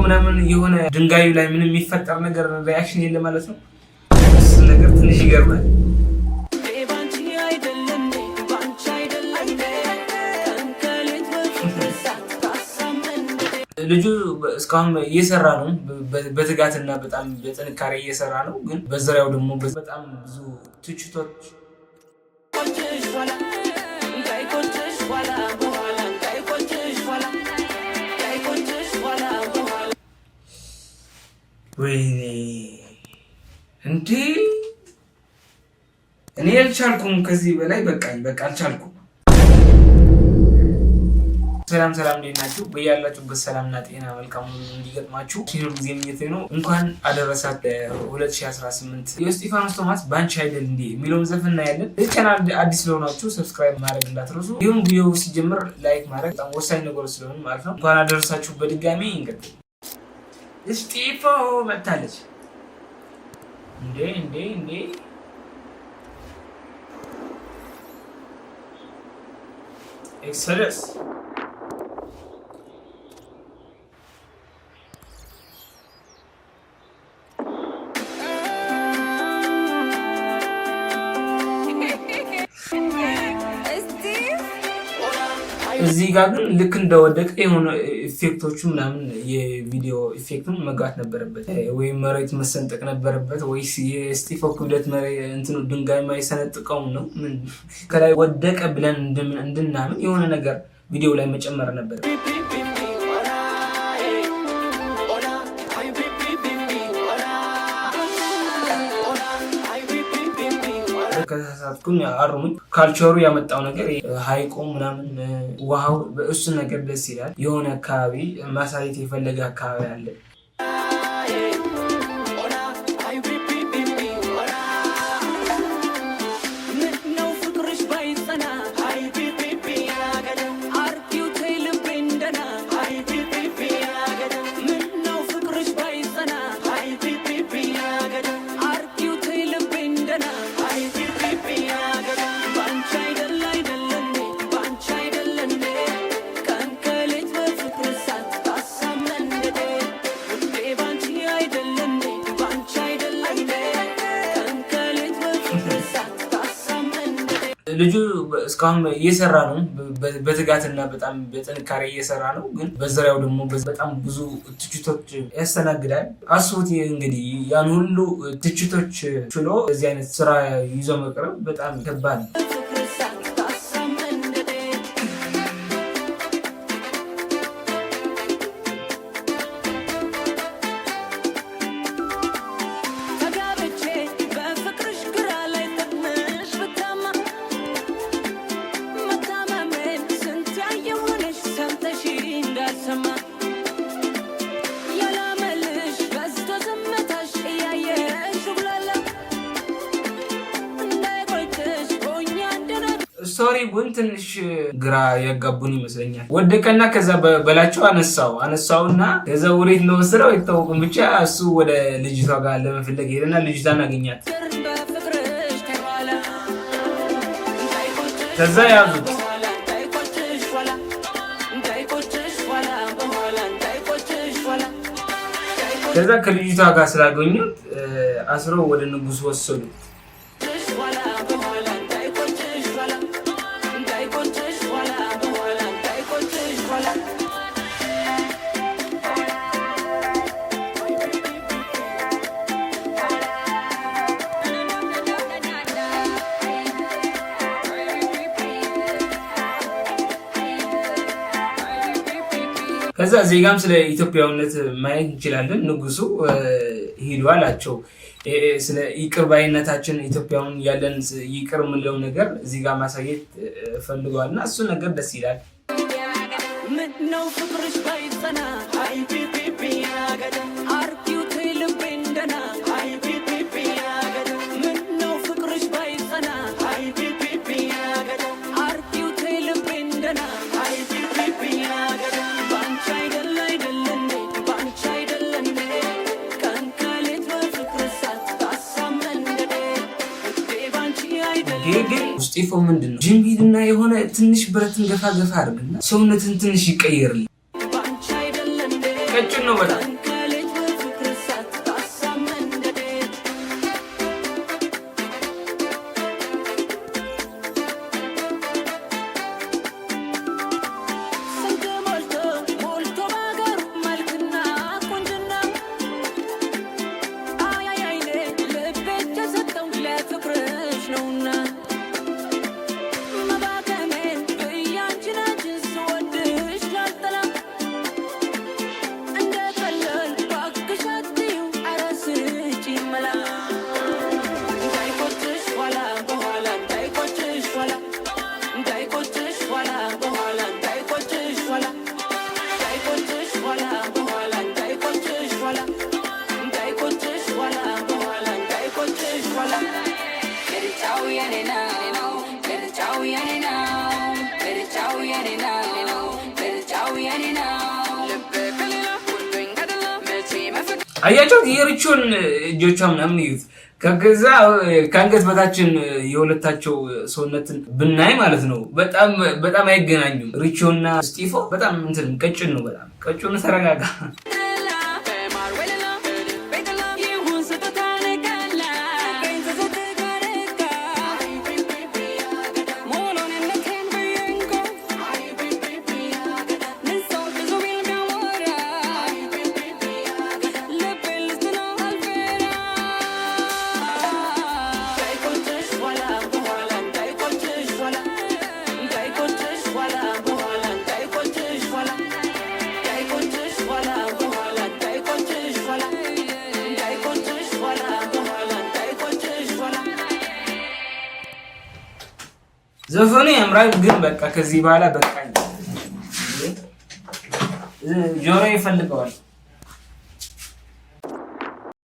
ምናምን የሆነ ድንጋዩ ላይ ምንም የሚፈጠር ነገር reaction የለ ማለት ነው። እሱ ነገር ትንሽ ይገርማል። ባንቺ አይደለም፣ ባንቺ አይደለም፣ ቀን ከሌት በፍቅር ሳታሳመን። ልጁ እስካሁን እየሰራ ነው፣ በትጋትና በጣም በጥንካሬ እየሰራ ነው። ግን በዙሪያው ደግሞ በጣም ብዙ ትችቶች። ቆጭሽ ኋላ እንዳይቆጭሽ፣ ኋላ በኋላ እንዳይቆጭሽ፣ ኋላ እንዳይቆጭሽ፣ ኋላ በኋላ። ወይኔ እንዴ! እኔ አልቻልኩም። ከዚህ በላይ በቃኝ፣ በቃ አልቻልኩም። ሰላም ሰላም፣ እንዴት ናችሁ? በያላችሁበት ሰላምና ጤና መልካም ሁሉ እንዲገጥማችሁ ሲኖር ጊዜ ምኞቴ ነው። እንኳን አደረሳት ለ2018። የእስጢፋኖስ ቶማስ ባንቺ አይደል እንዴ የሚለውን ዘፈን እናያለን። ይህ ቻናል አዲስ ስለሆናችሁ subscribe ማድረግ እንዳትረሱ። ይሁን ቪዲዮ ሲጀምር like ማድረግ በጣም ወሳኝ ነገር ስለሆነ ማለት ነው። እንኳን አደረሳችሁ በድጋሚ። እንቀጥል። እስጢፎ መጥታለች። እንዴ እንዴ እንዴ! Exodus። እዚህ ጋር ግን ልክ እንደወደቀ የሆነ effect ኦቹ ምናምን የቪዲዮ effect ኡን መግባት ነበረበት፣ ወይም መሬት መሰንጠቅ ነበረበት፣ ወይስ የስጢፎ ክብደት እንትኑ ድንጋይ ማይሰነጥቀው ነው? ምን ከላይ ወደቀ ብለን እንድናምን የሆነ ነገር ቪዲዮ ላይ መጨመር ነበረ። ከተሳሳትኩኝ አርሙኝ። Culture ኡ ያመጣው ነገር ሀይቁ ምናምን ውሃው እሱን ነገር ደስ ይላል። የሆነ አካባቢ ማሳየት የፈለገ አካባቢ አለ። ምነው ፍቅርሽ ባይጸና፣ አርጊው ተይ ልቤን ደና። ምነው ፍቅርሽ ባይጸና፣ አርጊው ተይ ልቤን ደና። ባንቺ አይደል አይደል እንዴ፣ ባንቺ አይደል እንዴ፣ ቀን ከሌት በፍቅር ሳታሳመን ውዴ፣ ባንቺ አይደል እንዴ፣ ባንቺ አይደል እንዴ፣ ቀን ከሌት በፍቅር ሳታሳመን። ልጁ እስካሁን እየሰራ ነው፣ በትጋትና በጣም በጥንካሬ እየሰራ ነው። ግን በዙሪያው ደግሞ በጣም ብዙ ትችቶች ያስተናግዳል። አስቡት እንግዲህ ያን ሁሉ ትችቶች ችሎ እዚህ አይነት ስራ ይዞ መቅረብ በጣም ከባድ ነው። ፍቅር ሳታሳመን። ተጋብቼ በፍቅርሽ ግራ ላይ ጠቅምሽ ብታማ፣ መታመሜን ስንት ያየሁንሽ ሰምተሽ እንዳልሰማ፣ ያላመልሽ በዝቶ ዝምታሽ እያየሽ ጉላላ፣ እንዳይቆጭሽ ሆኜ አንድ ነገር። Story ግን ትንሽ ግራ ያጋቡን ይመስለኛል። ወደቀና ከዛ በላቸው አነሳው አነሳውና ከዛ ወዴት እንደወሰደው አይታወቅም። ብቻ እሱ ወደ ልጅቷ ጋር ለመፈለግ ሄደና ልጅቷን አገኛት። በፍቅርሽ ተኋላ። ከዛ ያዙት። በኋላ እንዳይቆጭሽ፣ ኋላ እንዳይቆጭሽ፣ ኋላ በኋላ እንዳይቆጭሽ፣ ኋላ። ከዛ ከልጅቷ ጋር ስላገኙት አስረው ወደ ንጉሱ ወሰዱት። ኋላ በኋላ እንዳይቆጭሽ፣ ኋላ እንዳይቆጭሽ፣ ኋላ በኋላ እንዳይቆጭሽ፣ ኋላ። ከዛ ዜጋም ስለ ኢትዮጵያዊነት ማየት እንችላለን። ንጉሱ ሂዱ አላቸው። ስለ ይቅር ባይነታችን ኢትዮጵያውን ያለን ይቅር የምንለው ነገር እዚህ ጋር ማሳየት ፈልገዋል እና እሱ ነገር ደስ ይላል። ምነው ፍቅርሽ ባይጸና፣ አርጊው ተይ ልቤን ደና። ምነው ፍቅርሽ ባይጸና፣ አርጊው ተይ ልቤን ደና። ባንቺ አይደል አይደል እንዴ፣ ባንቺ አይደል እንዴ፣ ቀን ከሌት በፍቅር ሳታሳመን ውዴ፣ ባንቺ አይደል። ይሄ ግን ስጢፎ ምንድን ነው? ጂም ሂድና የሆነ ትንሽ ብረትን ገፋ ገፋ አድርግና ሰውነትን ትንሽ ይቀየርል። ባንቺ አይደል እንዴ ቀጭን ነው በጣም። ቀን አያችሁት? የሪቾን እጆቿ ምናምን እዩት። ከገዛ ከአንገት በታችን የሁለታቸው ሰውነትን ብናይ ማለት ነው በጣም በጣም አይገናኙም። ሪቾና ስጢፎ በጣም እንትን ቀጭን ነው። በጣም ቀጭን። ተረጋጋ። ይሁን ስጦታ ነቀላ ሙሉንነቴን ብዬንኮ ንሰው ብዙ ቢል ቢያወራ ልቤን ልስጥነው አልፈራ። እንዳይቆጭሽ ኋላ በኋላ፣ እንዳይቆጭሽ ኋላ፣ እንዳይቆጭሽ ኋላ በኋላ፣ እንዳይቆጭሽ ኋላ፣ እንዳይቆጭሽ ኋላ በኋላ፣ እንዳይቆጭሽ ኋላ፣ እንዳይቆጭሽ ኋላ በኋላ፣ እንዳይቆጭሽ ኋላ። ዘፈኑ ያምራል፣ ግን በቃ ከዚህ በኋላ በቃኝ፣ ጆሮ ይፈልገዋል።